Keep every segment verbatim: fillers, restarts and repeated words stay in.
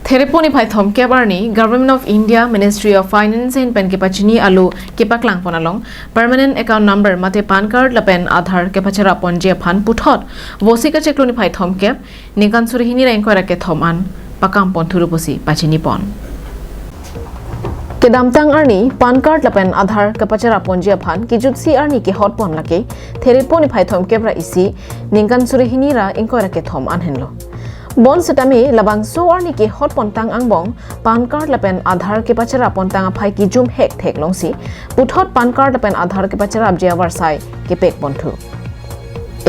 Therepo niphai thomkep arni Government of India, Ministry of Finance ahin pen kepachini alo kepaklangpon along permanent account number mate PAN card lapen Aadhaar kepacherapponji aphan puthot Vosik achiklo niphai thomkep, ningkan suri hini ra ingkoi ra kethom an pakamponthu pusi pachinipon. Kedamtang arni PAN card lapen Aadhaar kepacherapponji aphan kijutsi arni kehotpon lake Therepo niphai thomkep ra isi, ningkan suri hini ra ingkoi ra kethom an henlo. Bonsitame labangso arni kehotpontang angbong PAN card lapen Aadhaar kepacherappontang aphai kijum hekthek longsi puthot PAN card lapen Aadhaar kepacherapji avarsai kepekponthu.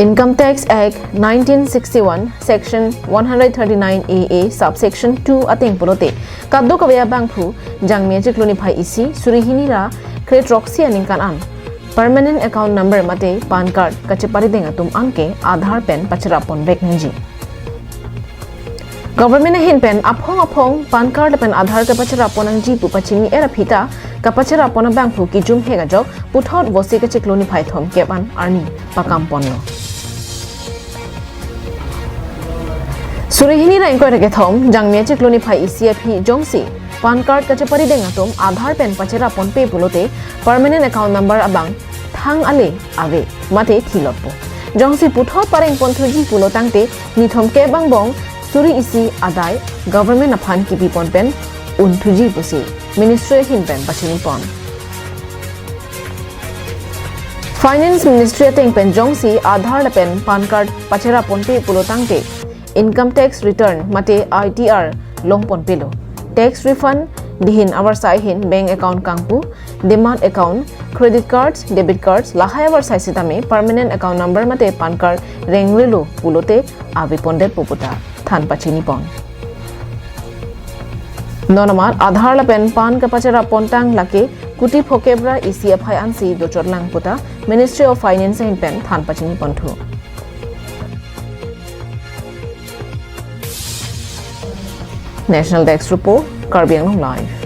Income Tax Act nineteen sixty-one, Section one hundred thirty-nine A A, Subsection two ateng pulote kadokave abangphu Jangmi achiklo niphai isi, suri hini ra kre throksi aningkan an permanent account number mate PAN card kacheparideng atum anke Aadhaar pen pacherapponvek nangji. Government ahin pen aphong aphong PAN card lapen Aadhaar kepacherapon nangji pu pachini-er aphi ta kapacherappon abangphu kijum hek ajok puthot Vosik achiklo niphai thomkep an arni pakamponlo. Suri hini ra ingkoi ra kethom Jangmi achiklo niphai isi aphi jongsi PAN card kacheparideng atum Aadhaar pen pacherapponpe pulote permanent account number abang thang ale ave mate thilotpo. Jongsi puthot parengponthuji pulo tangte nithomkep angbong suri isi adai government aphan kipipon pen unthuji pusi Ministry ahin pen pachinipon. Finance Ministry ateng pen jongsi Aadhaar lapen PAN card pacherapponpe pulo tangte income tax return mate I T R longponpelo. Tax refund dihin avarsai ahin bank account kangpu, demat account, credit cards, debit cards lahai avarsai sitame permanent account number mate PAN card rengrelo pulote avepondetpo pu ta than pachinipon. Non amat Aadhaar lapen PAN kepacherappontang lake kuti phokep ra isi aphai ansi dochotlang pu ta Ministry of Finance ahin pen than pachiniponthu. National Desk Report, Karbi Anglong Live.